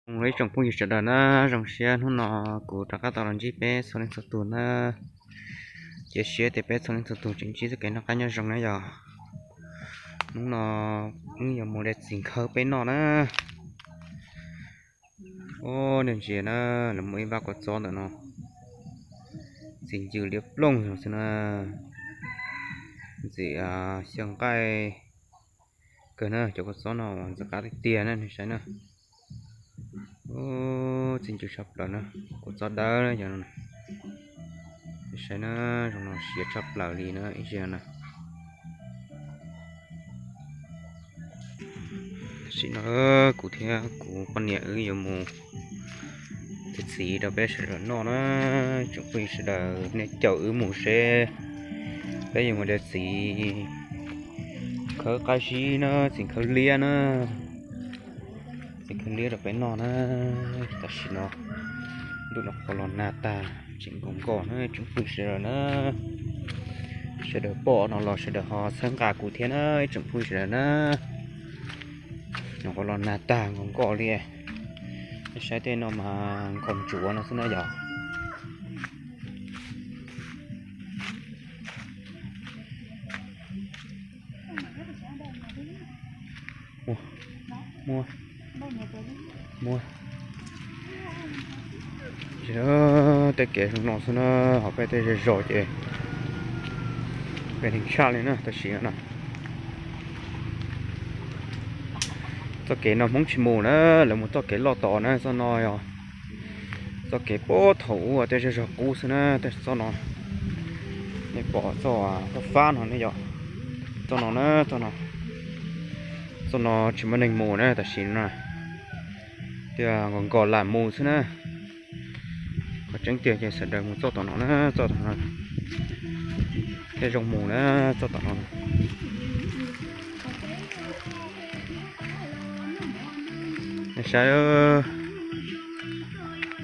Ib tsoom phooj ywg sawv daws na, zoo siab hnub no kuv rov qab tau los ntsib peb txhua leej txhua tus na. Cia siab tias peb txhua leej txhua tus tseem ntsib txoj kev noj qab nyob zoo na yog. Hnub no wb yuav mus de txiv nkhawb peb noj na. Ub, nej ntsia na, lawv muaj ib vaj kua txob ntawm no, txiv ncws liab plooj no xwb na. Ntxim xyaw nqaij kawg na, cov kua txob no ntxim qab tiag tiag na, nej saib na. Ub, txiv ncws tshaj plaws na, kua txob dawb yog no. Nej saib na, zoo no siav tshaj plaws li na ib zaug na. Tam sim no kuv thiab kuv poj niam wb yuav mus de txiv rau peb sawv daws noj na. Tsoom phooj ywg sawv daws nej caum wb mus seb peb yuav mus de txiv khawb qab zib na, txiv khawb liab na, txiv khawb liab rau peb noj na. Tam sim no ntuj no qhov los nag tag tseem nkaus nkoj na, tsoom phooj ywg sawv daws na. Sawv daws pom no los sawv daws ho txhawb nqa kuv thiab na ib tsoom phooj ywg sawv daws na. Nws qhov los nag tag nkaus nkoj li. Nej saib tej no mas nkoj ntsuav no xwb na yog. Muaj, muaj. Tej kev zoo no xwb na, ho peb tej zej zos ces peb neeg tshaj li na tam sim no. Txoj kev no Hmoob tsis mus na, lawv mus txoj kev loj tod na, txoj no yog txoj kev puag thaum ub tej zej zog qub xwb na, tej txoj no. Nej pom txoj fab no ne yog txoj no na, txoj no, txoj no tsis muaj neeg mus na tam sim no. Tias nkos nkos lam mus xwb na. Qhov tseeb tiag ces sawv daws mus txoj tom no na, txoj tom no thiaj zoo mus na, txoj tom no. Nej saib,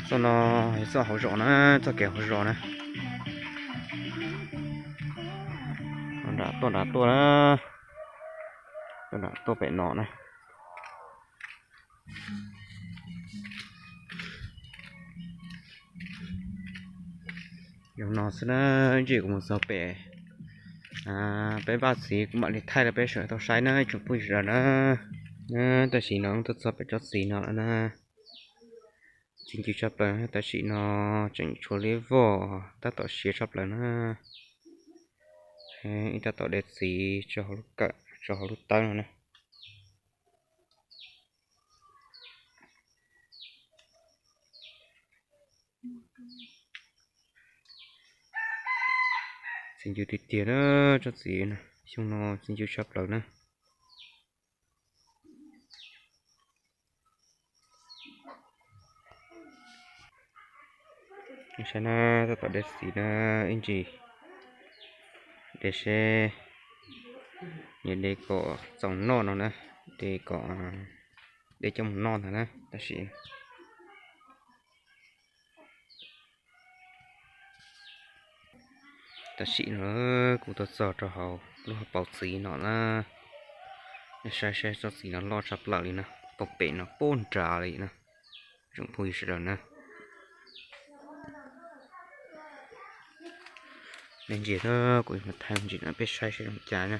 txoj no yog txoj hauv zos na, txoj kev hauv zos na. Nram tuaj, nram tuaj na, tuaj nram tuaj pem no na. Zoo no xwb na, ib ntsis kuv mus txog pem peb vaj txiv kuv mam li thaij rau peb sawv daws tau saib na ib tsoom phooj ywg sawv daws na. Tam sim no tuaj txog pem tsob txiv no lawm na. Txiv ncws tshaj plaws, tam sim no tseem tshuav liab vog tab tom siav tshaj plaws na. Ib tab tom de txiv tso hauv lub kawm, tso hauv lub tawb no na. Txiv ncws tiag tiag na, tsob txiv xyoo no txiv ncws tshaj plaws na. Saib na, tab tom de txiv na, ib ntsis de seb, de kom txaus noj no na, de kom, de coj mus noj ntag na, tab sis tam sim no kuv tuaj txog rau hauv lub hauv paus txiv no na. Nej saib saib tsob txiv no loj tshaj plaws li na, pob pem no pob nrad li na, tsoom phooj ywg sawv daws na. Nej ntsia na, kuv yuav thaij ntsis no peb saib seb zoo cas na.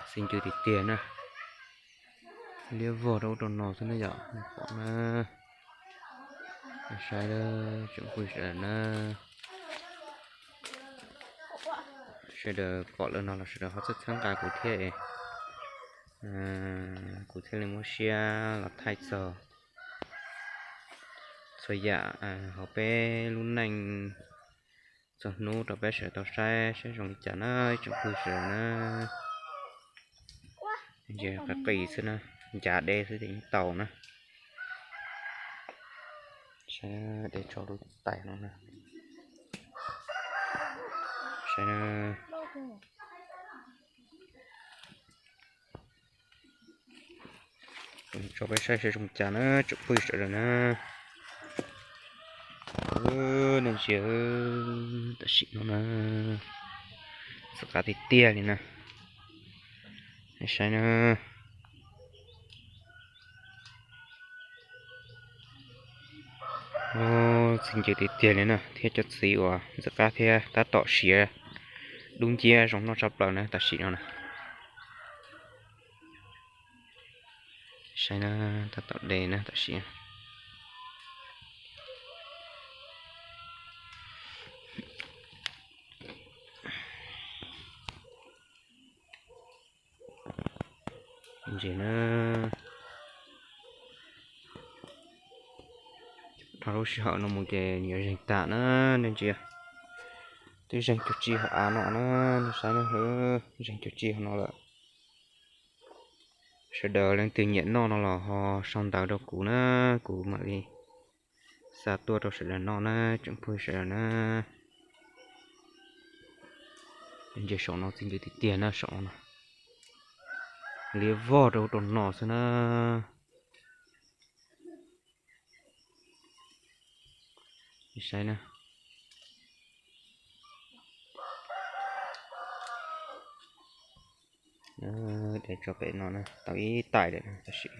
Txiv ncws tiag tiag na. Liab vog rau ub rau no xwb na yom, nej pom na. Saib tsoom phooj ywg sawv daws na. Sawv daws pom lawm no los sawv daws ho txhawb txhawb nqa kuv thiab, kuv thiaj li muab siab los thaij txog txhua yam hauv peb lub neej txhua hnub rau peb sawv daws tau saib saib zoo li cas na ib tsoom phooj ywg sawv daws na. Ntsia qis qis xwb na, ncav deb xwb ces yeej tau na. Saib de tso lub tais no na. Saib na. Tso peb saib saib zoo cas na tsoom phooj ywg sawv daws na. Nej ntsia, tam sim no na, txawv qab tiag tiag li na. Nej saib na. Ntxim ncw tiag tiag li na, thiab cov txiv uas ntxim qab thiab tab tom siav dub nciab zoo noj tshaj plaws na tam sim no na. Saib na, tab tom de na tam sim. Ntses na, dhau lub sij hawm no mus ces yuav zeeg tag na, nej ntsia. Twb zeeg cuag tsi hauv av no na, nej saib na, zeeg cuag tsi hauv no lawm. Sawv daws leej twg nyiam noj no los ho sau ntawv rau kuv na, kuv mam li xa tuaj rau sawv daws noj na, tsoom phooj ywg sawv daws na. Ntses saum no txi ncw tiag tiag na, saum no liab vog rau rau no xwb na. Saib na. De tso pem no na, tau ib tais lawm na tab sis.